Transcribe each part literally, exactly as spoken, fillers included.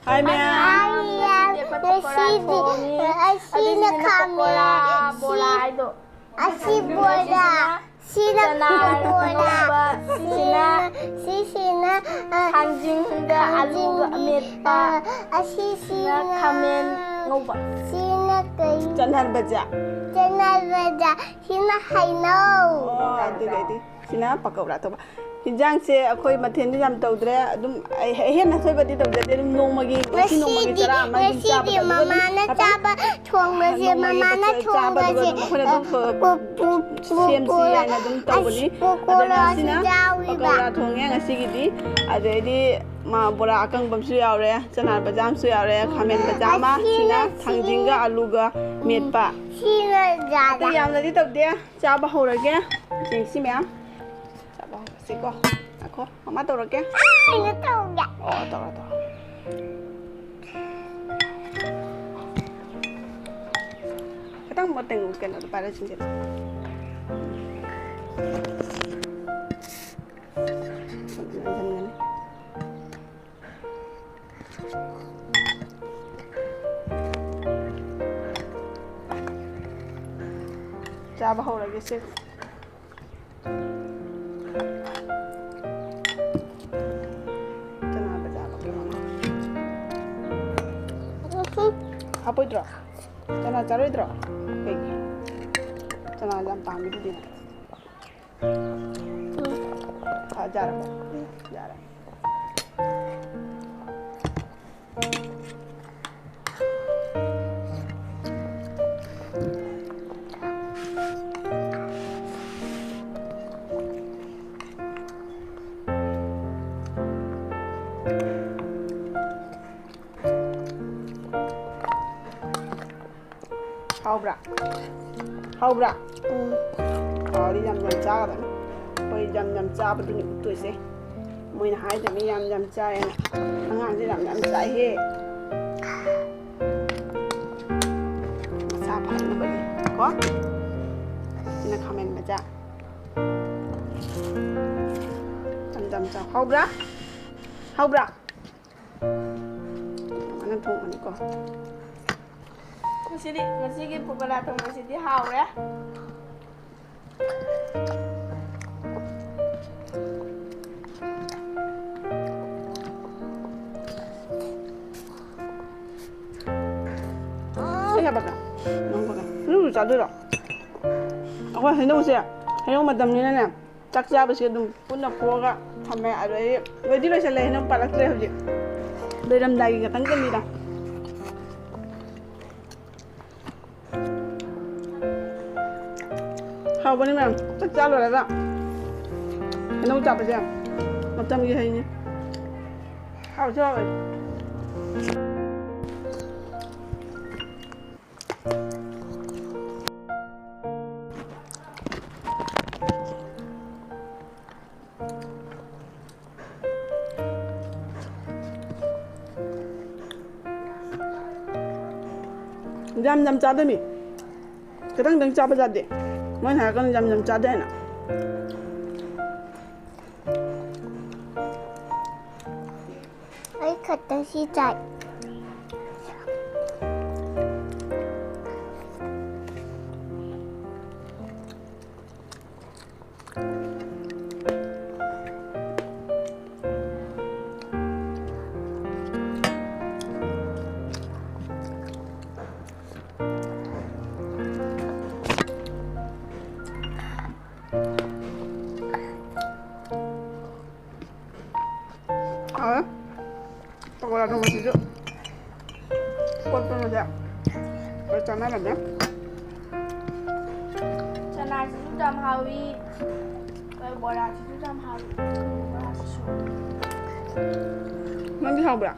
ꯍꯥꯏ ꯃꯌꯥꯝ꯫ ꯍꯥꯏ ꯃꯌꯥꯝ꯫ ꯉꯁꯤꯗꯤ ꯑꯩꯈꯣꯏ ꯄꯀꯣꯔꯥ ꯉꯁꯤꯗꯤ ꯊꯣꯡꯉꯤ꯫ ꯑꯁꯤꯅ ꯑꯗꯨꯁꯤꯅ ꯈꯥꯃꯦꯟ꯫ ꯄꯀꯣꯔꯥ, ꯁꯤ-, ꯕꯣꯔꯥ ꯍꯥꯏꯗꯣ꯫ ꯑꯁꯤ ꯕꯣꯔꯥ꯫ ꯁꯤꯅ ꯆꯅꯥ ꯄꯀꯣꯔꯥ꯫ ꯉꯧꯕ꯫ ꯁꯤꯅ ꯁꯤꯁꯤꯅ, ꯑ, ꯊꯥꯡꯖꯤꯡꯒ ꯑꯂꯨꯒ ꯊꯥꯡꯖꯤꯡꯒꯤ, ꯑꯃꯦꯠꯄ꯫ ꯑ, ꯑꯁꯤꯁꯤꯅ ꯁꯤꯅ ꯈꯥꯃꯦꯟ ꯉꯧꯕ꯫ ꯁꯤꯅ ꯀꯩ? ꯆꯅꯥ ꯕꯖꯥ꯫ ꯆꯅꯥ ꯕꯖꯥ꯫ ꯁꯤꯅ ꯍꯩꯅꯧ꯫ ꯑꯣ, ꯑꯗꯨꯗꯩꯗꯤ ꯁꯤꯅ ꯄꯀꯧꯔꯥ ꯇꯧꯕ꯫ ꯍꯤꯟꯖꯥꯡꯁꯦ ꯑꯩꯈꯣꯏ ꯃꯊꯦꯜꯗꯤ ꯌꯥꯝ ꯇꯧꯗ꯭ꯔꯦ꯫ ꯑꯗꯨꯝ ꯑꯩ ꯑꯍꯦꯟꯅ ꯑꯁꯣꯏꯕꯗꯤ ꯇꯧꯖꯗꯦ꯫ ꯑꯗꯨꯝ ꯅꯣꯡꯃꯒꯤ, ꯉꯁꯤ ꯅꯣꯡꯃꯒꯤ ꯉꯁꯤꯗꯤ, ꯆꯔꯥ ꯑꯃ ꯑꯗꯨꯝ ꯉꯁꯤꯗꯤ ꯆꯥꯕꯗꯨꯒ ꯑꯗꯨꯝ ꯃꯃꯥꯅ ꯍꯥꯏꯐꯝ ꯆꯥꯕ ꯊꯣꯡꯕꯁꯦ, ꯅꯣꯡꯃꯒꯤ ꯃꯃꯥꯅ ꯄꯣꯠ ꯆꯥꯕꯗꯨꯒ ꯆꯥꯕꯁꯦ, ꯑꯗꯨꯝ ꯑꯩꯈꯣꯏꯅ ꯑꯗꯨꯝ ꯑ, ꯄꯨ-, ꯄꯨ-, ꯄꯨ-, ꯁꯦꯝꯁꯤ ꯄꯨ-, ꯍꯥꯏꯅ ꯑꯗꯨꯝ ꯇꯧꯕꯅꯤ꯫ ꯑꯁ, ꯑꯗꯨꯅ ꯄꯀꯣꯔꯥꯁꯨ ꯁꯤꯅ ꯌꯥꯎꯔꯤꯕ꯫ ꯄꯀꯧꯔꯥ ꯊꯣꯡꯉꯦ ꯉꯁꯤꯒꯤꯗꯤ꯫ ꯑꯗꯩꯗꯤ ꯃꯥ ꯕꯣꯔꯥ ꯑꯀꯪꯕ ꯑꯃꯁꯨ ꯌꯥꯎꯔꯦ, ꯆꯅꯥ ꯕꯖꯥ ꯑꯃꯁꯨ ꯌꯥꯎꯔꯦ, ꯈꯥꯃꯦꯟ ꯕꯖꯥ ꯑꯃ, ꯑꯁꯤꯅ ꯁꯤꯅ ꯊꯥꯡꯖꯤꯡꯒ ꯁꯤꯅ ꯑꯂꯨꯒ ꯎꯝ, ꯃꯦꯠꯄ꯫ ꯁꯤꯅ ꯌꯥꯔꯦ꯫ ꯑꯇꯩ ꯌꯥꯝꯅꯗꯤ ꯇꯧꯗꯦ꯫ ꯆꯥꯕ ꯍꯧꯔꯒꯦ꯫ ꯌꯦꯡꯁꯤ ꯃꯌꯥꯝ꯫ ꯆꯥꯕ ꯍꯧꯔꯁꯤꯀꯣ꯫ ꯉꯥꯏꯈꯣ, ꯃꯃꯥ ꯇꯧꯔꯛꯀꯦ꯫ ꯑꯩꯅ ꯇꯧꯒꯦ꯫ ꯑꯣ, ꯇꯧꯔꯣ, ꯇꯧꯔꯣ꯫ ꯈꯤꯇꯪ ꯃꯇꯦꯡ ꯀꯩꯅꯣꯗꯣ ꯄꯥꯏꯔ ꯆꯤꯡꯁꯤꯜꯂꯣ꯫ ꯆꯥꯕ ꯍꯧꯔꯒꯦꯁꯦ꯫ ꯆꯅꯥ ꯕꯖꯥꯔ ꯃꯈꯜ ꯃꯉꯥ꯫ ꯍꯥꯞꯄꯣꯏꯗ꯭ꯔꯣ? ꯆꯅꯥ ꯆꯥꯔꯣꯏꯗ꯭ꯔꯣ? ꯀꯩꯒꯤ? ꯆꯅꯥ ꯌꯥꯝ ꯄꯥꯝꯃꯤꯗꯨꯗꯤ ꯅꯪ꯫ ꯎꯝ꯫ ꯐꯖꯔꯕꯣ? ꯌꯥꯔꯦ꯫ ꯍꯥꯎꯕ꯭ꯔꯥ? ꯍꯥꯎꯕ꯭ꯔꯥ? ꯎꯝ꯫ ꯍꯥꯎꯔꯗꯤ ꯌꯥꯝ ꯌꯥꯝ ꯆꯥꯒꯗꯕꯅꯤ꯫ ꯑꯩꯈꯣꯏ ꯌꯥꯝ ꯌꯥꯝ ꯆꯥꯕꯗꯨꯅꯤ ꯎꯠꯇꯣꯏꯁꯦ꯫ ꯃꯣꯏꯅ ꯍꯥꯏꯗꯕꯅꯤ ꯌꯥꯝ ꯌꯥꯝ ꯆꯥꯏꯌꯦꯅ꯫ ꯑꯉꯥꯡꯁꯦ ꯌꯥꯝ ꯌꯥꯝ ꯆꯥꯏꯍꯦ꯫ ꯃꯁꯥ ꯐꯅꯕꯒꯤ ꯀꯣ꯫ ꯁꯤꯅ ꯈꯥꯃꯦꯟ ꯃꯆꯥ꯫ ꯌꯥꯝ ꯌꯥꯝ ꯆꯥꯎ꯫ ꯍꯥꯎꯕ꯭ꯔꯥ? ꯍꯥꯎꯕ꯭ꯔꯥ? ꯊꯣꯡꯕꯅꯤꯀꯣ꯫ ꯉꯁꯤꯗꯤ, ꯉꯁꯤꯒꯤ ꯄꯀꯣꯔꯥ ꯊꯣꯡꯕꯁꯤꯗꯤ ꯍꯥꯎꯔꯦ꯫ ꯎꯝ, ꯌꯥꯝ ꯄꯛꯀ-, ꯌꯥꯝ ꯄꯛꯀ-, ꯅꯪꯕꯨ ꯆꯥꯗꯣꯏꯔꯣ? ꯑꯩꯈꯣꯏ ꯍꯩꯅꯧꯁꯦ, ꯍꯩꯅꯧ ꯃꯇꯝꯅꯤꯅꯅꯦ, ꯆꯥꯛ ꯆꯥꯕꯁꯤ ꯑꯗꯨꯝ ꯄꯨꯟꯅ ꯈꯣꯛꯑꯒ ꯊꯝꯃꯦ꯫ ꯑꯗꯩ ꯂꯣꯏꯗꯤ ꯂꯣꯏꯁꯜꯂꯦ, ꯍꯩꯅꯧ ꯄꯥꯜꯂꯛꯇ꯭ꯔꯦ ꯍꯧꯖꯤꯛ꯫ ꯂꯣꯏꯔꯝꯗꯥꯏꯒꯤ ꯈꯛꯇꯪ ꯆꯜꯂꯤꯗ꯫ ꯍꯥꯎꯕꯅꯤ ꯃꯌꯥꯝ, ꯆꯥꯛ ꯆꯥ ꯂꯣꯏꯔꯒ ꯍꯩꯅꯧ ꯆꯥꯕꯁꯦ ꯃꯇꯝꯒꯤ ꯍꯩꯅꯤ꯫ ꯍꯥꯎꯁꯨ ꯍꯥꯎꯋꯦ꯫ ꯌꯥꯝ ꯌꯥꯝ ꯆꯥꯗꯃꯤ꯫ ꯈꯤꯇꯪ ꯈꯤꯇꯪ ꯆꯥꯕ ꯌꯥꯗꯦ꯫ ꯃꯣꯏꯅ ꯍꯥꯏꯔꯛꯀꯅꯨ ꯌꯥꯝ ꯌꯥꯝ ꯆꯥꯗꯦ ꯍꯥꯏꯅ꯫ ꯑꯩ ꯈꯛꯇ ꯁꯤ ꯆꯥꯏ꯫ ꯍꯥꯎꯋꯦ꯫ ꯄꯀꯣꯔꯥ ꯊꯣꯡꯕꯁꯤꯁꯨ ꯀꯣꯠꯄꯅꯗꯤ ꯂꯣꯏ ꯆꯥꯟꯅꯔꯝꯃꯦ꯫ ꯆꯅꯥꯁꯤꯁꯨ ꯌꯥꯝ ꯍꯥꯎꯏ, ꯕꯣꯔꯥꯁꯤꯁꯨ ꯌꯥꯝ ꯍꯥꯎꯏ, ꯕꯣꯔꯥꯁꯤꯁꯨ꯫ ꯅꯪꯗꯤ ꯍꯥꯎꯕ꯭ꯔꯥ?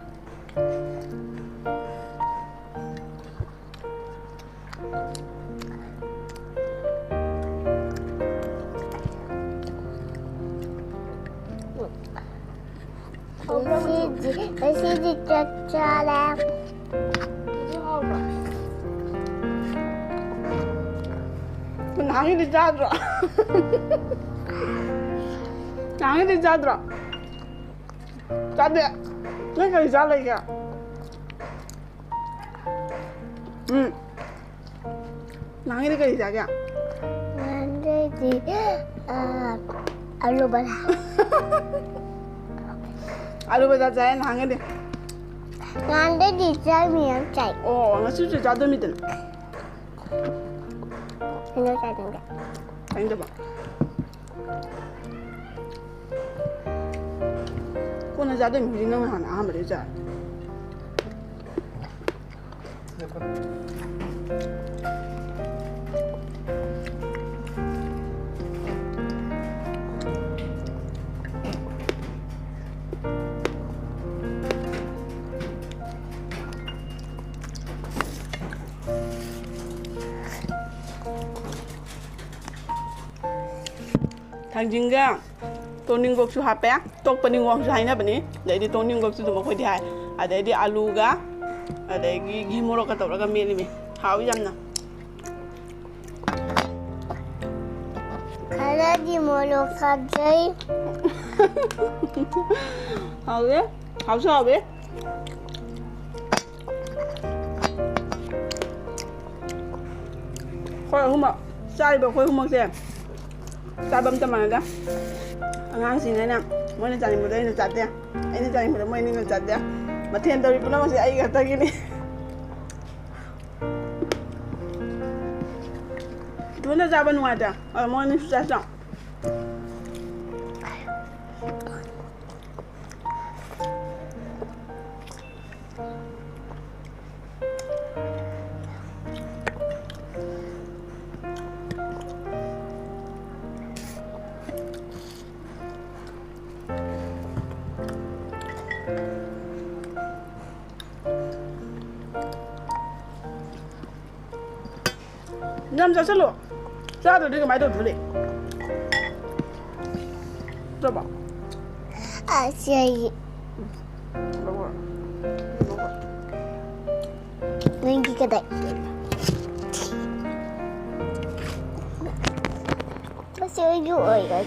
ꯉꯁꯤꯗꯤ, ꯉꯁꯤꯗꯤ ꯆꯥꯛ ꯆꯥꯔꯦ꯫ ꯅꯍꯥꯟꯒꯩꯗꯤ ꯆꯥꯗ꯭ꯔꯣ? ꯅꯍꯥꯟꯒꯩꯗꯤ ꯆꯥꯗ꯭ꯔꯣ? ꯆꯥꯗꯦ꯫ ꯅꯪ ꯀꯔꯤ ꯆꯥ ꯂꯩꯒꯦ? ꯎꯝ꯫ ꯅꯍꯥꯟꯒꯩꯗꯤ ꯀꯔꯤ ꯆꯥꯒꯦ? ꯅꯍꯥꯟꯒꯩꯗꯤ, ꯑ, ꯑꯂꯨ ꯕꯣꯔꯥ꯫ ꯑꯂꯨ ꯕꯣꯔꯥ ꯆꯥꯏ ꯅꯍꯥꯟꯒꯩꯗꯤ꯫ ꯅꯍꯥꯟꯒꯩꯗꯤ ꯆꯥꯛ ꯃꯌꯥꯝ ꯆꯥꯏ꯫ ꯑꯣ, ꯉꯁꯤꯁꯨ ꯆꯥꯗꯣꯏꯃꯤꯗꯅ꯫ ꯀꯩꯅꯣ ꯆꯥꯅꯤꯡꯗꯦ꯫ ꯆꯥꯅꯤꯡꯗꯕ? ꯀꯣꯟꯅ ꯆꯥꯗꯣꯏꯅꯤ, ꯍꯧꯖꯤꯛ ꯅꯪꯅ ꯍꯥꯟꯅ ꯑꯍꯥꯟꯕꯗꯩ ꯆꯥꯔꯦ꯫ ꯊꯥꯡꯖꯤꯡꯒ ꯇꯣꯅꯤꯡꯒꯣꯛꯁꯨ ꯍꯥꯞꯄꯦ꯫ ꯇꯣꯛꯄ ꯅꯤꯡꯒꯣꯛꯁꯨ ꯍꯥꯏꯅꯕꯅꯤ꯫ ꯑꯗꯩꯗꯤ ꯇꯣꯅꯤꯡꯒꯣꯛꯁꯨ ꯑꯗꯨꯝ ꯑꯩꯈꯣꯏꯗꯤ ꯍꯥꯏ꯫ ꯑꯗꯩꯗꯤ ꯑꯂꯨꯒ, ꯑꯗꯒꯤ ꯘꯤ ꯃꯣꯔꯣꯛꯀ ꯇꯧꯔꯒ ꯃꯦꯠꯂꯤꯃꯤ꯫ ꯍꯥꯎꯏ ꯌꯥꯝꯅ꯫ ꯈꯔꯗꯤ ꯃꯣꯔꯣꯛ ꯁꯥꯖꯩ꯫ ꯍꯥꯎꯋꯦ꯫ ꯍꯥꯎꯁꯨ ꯍꯥꯎꯋꯦ꯫ ꯑꯩꯈꯣꯏ ꯑꯍꯨꯝꯃꯛ ꯆꯥꯔꯤꯕ, ꯑꯩꯈꯣꯏ ꯑꯍꯨꯝꯃꯛꯁꯦ ꯆꯥꯕ ꯑꯝꯇ ꯃꯥꯟꯅꯗꯦ꯫ ꯑꯉꯥꯡꯁꯤꯡꯅꯅꯦ ꯃꯣꯏꯅ ꯆꯥꯅꯤꯡꯕꯗꯣ ꯑꯩꯅ ꯆꯥꯗꯦ, ꯑꯩꯅ ꯆꯥꯅꯤꯡꯕꯗꯣ ꯃꯣꯏ ꯑꯅꯤꯅ ꯆꯥꯗꯦ꯫ ꯃꯊꯦꯜ ꯇꯧꯔꯤ ꯄꯨꯝꯅꯃꯛꯁꯦ ꯑꯩ ꯈꯛꯇꯒꯤꯅꯤ꯫ ꯏꯊꯟꯗ ꯆꯥꯕ ꯅꯨꯡꯉꯥꯏꯇꯦ꯫ ꯑꯗꯣ ꯃꯣꯏ ꯑꯅꯤꯁꯨ ꯆꯥꯁꯤ ꯂꯥꯎ꯫ ꯌꯥꯝ ꯆꯥꯁꯤꯜꯂꯣ꯫ ꯆꯥꯗ꯭ꯔꯗꯤ ꯀꯃꯥꯏꯅ ꯇꯧꯗꯣꯔꯤ? ꯆꯥꯕ꯫ ꯑꯁꯤ ꯑꯩꯒꯤ꯫ ꯅꯪꯒꯤ ꯀꯗꯥꯏ? ꯃꯁꯤ ꯑꯩꯒꯤ ꯑꯣꯏꯔꯣꯏꯗ꯫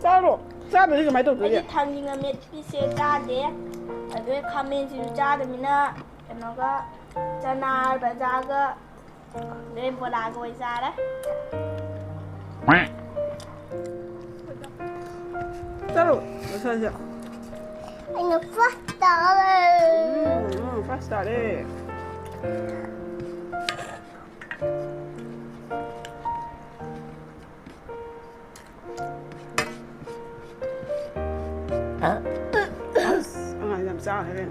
ꯆꯥꯔꯣ꯫ ꯆꯥꯗ꯭ꯔꯗꯤ ꯀꯃꯥꯏꯅ ꯇꯧꯗꯣꯔꯤ? ꯑꯩꯗꯤ ꯊꯥꯡꯖꯤꯡ ꯑꯃꯦꯠꯄꯤꯁꯦ ꯆꯥꯗꯦ꯫ ꯑꯗꯨꯒ ꯈꯥꯃꯦꯟꯁꯤꯁꯨ ꯆꯥꯗꯕꯅꯤꯅ ꯀꯩꯅꯣꯒ, ꯆꯅꯥ ꯕꯖꯥꯔꯒ ꯔꯦꯝ ꯕꯣꯂꯥꯒ ꯑꯣꯏ ꯆꯥꯔꯦ꯫ ꯆꯠꯂꯣ, ꯉꯁꯥꯏꯁꯦ꯫ ꯑꯩꯅ first ꯇꯥꯔꯦ꯫ ꯎꯝ, ꯎꯝ, first ꯇꯥꯔꯦ꯫ ꯑꯁ, ꯑꯉꯥꯡ ꯌꯥꯝ ꯆꯥꯈ꯭ꯔꯦ꯫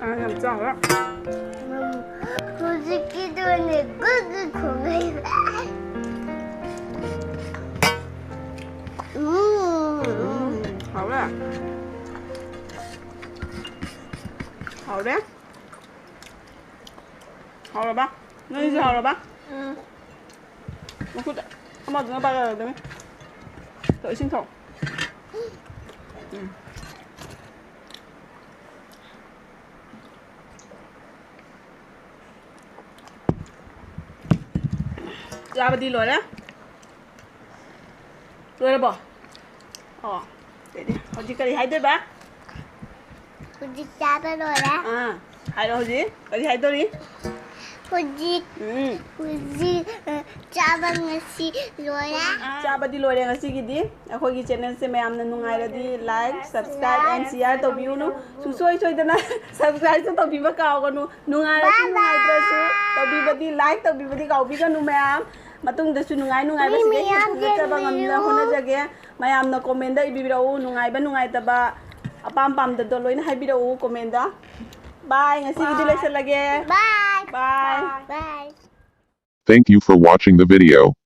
ꯑꯉꯥꯡ ꯌꯥꯝ ꯆꯥꯈ꯭ꯔꯦ꯫ ꯍꯧꯖꯤꯛꯀꯤꯗꯨꯅꯦ ꯒꯨꯠ ꯒꯨꯠ ꯈꯣꯡꯉꯛꯏꯕ꯫ ꯎꯝ꯫ ꯎꯝ, ꯍꯥꯎꯔꯦ? ꯍꯥꯎꯔꯦ? ꯍꯥꯎꯔꯕ? ꯅꯣꯏꯁꯨ ꯎꯝ꯫ ꯍꯥꯎꯔꯕ? ꯎꯝ꯫ ꯃꯈꯨꯠ ꯑꯃꯗꯨꯅ ꯄꯥꯏꯔꯛꯑꯗꯕꯅꯤ꯫ ꯇꯣ, ꯏꯁꯤꯡ ꯊꯛꯑꯣ꯫ ꯎꯝ꯫ ꯆꯥꯕꯗꯤ ꯂꯣꯏꯔꯦ? ꯂꯣꯏꯔꯕꯣ? ꯑꯣ, ꯑꯗꯩꯗꯤ ꯍꯧꯖꯤꯛ ꯀꯔꯤ ꯍꯥꯏꯗꯣꯏꯕ? ꯍꯧꯖꯤꯛ ꯆꯥꯕ ꯂꯣꯏꯔꯦ꯫ ꯑꯥ, ꯍꯥꯏꯔꯣ ꯍꯧꯖꯤꯛ꯫ ꯀꯔꯤ ꯍꯥꯏꯗꯣꯔꯤ? ꯍꯧꯖꯤꯛ, ꯎꯝ꯫ ꯍꯧꯖꯤꯛ, ꯑ, ꯆꯥꯕ ꯉꯁꯤ ꯂꯣꯏꯔꯦ꯫ ꯆꯥꯕꯗꯤ ꯂꯣꯏꯔꯦ ꯉꯁꯤꯒꯤꯗꯤ꯫ ꯑꯩꯈꯣꯏꯒꯤ channelꯁꯦ ꯃꯌꯥꯝꯅ ꯅꯨꯡꯉꯥꯏꯔꯗꯤ like, subscribe and share ꯇꯧꯕꯤꯌꯨꯅꯨ꯫ ꯁꯨꯡꯁꯣꯏ ꯁꯣꯏꯗꯅ subscribeꯁꯨ ꯇꯧꯕꯤꯕ ꯀꯥꯎꯒꯅꯨ꯫ ꯅꯨꯡꯉꯥꯏꯔꯁꯨ bye bye꯫ ꯅꯨꯡꯉꯥꯏꯇ꯭ꯔꯁꯨ ꯇꯧꯕꯤꯕꯗꯤ, like ꯇꯧꯕꯤꯕꯗꯤ ꯀꯥꯎꯕꯤꯒꯅꯨ ꯃꯌꯥꯝ꯫ ꯃꯇꯨꯡꯗꯁꯨ ꯅꯨꯡꯉꯥꯏ ꯅꯨꯡꯉꯥꯏꯕ ꯃꯤ ꯁꯤꯗꯩ ꯍꯦꯟꯅ ꯃꯌꯥꯝ ꯄꯨꯊꯣꯛꯆꯕ ꯉꯝꯅ ꯌꯦꯡꯕꯤꯌꯨ꯫ ꯍꯣꯠꯅꯖꯒꯦ꯫ ꯃꯌꯥꯝꯅ commentꯗ ꯏꯕꯤꯔꯛꯎ, ꯅꯨꯡꯉꯥꯏꯕ ꯅꯨꯡꯉꯥꯏꯇꯕ, ꯑꯄꯥꯝ ꯄꯥꯝꯗꯕꯗꯣ ꯂꯣꯏꯅ ꯍꯥꯏꯕꯤꯔꯛꯎ commentꯗ꯫ Bye, ꯉꯁꯤꯒꯤꯗꯤ bye꯫ ꯂꯣꯏꯁꯤꯜꯂꯒꯦ꯫ Bye꯫ Bye꯫ Bye꯫ Thank you for watching the video.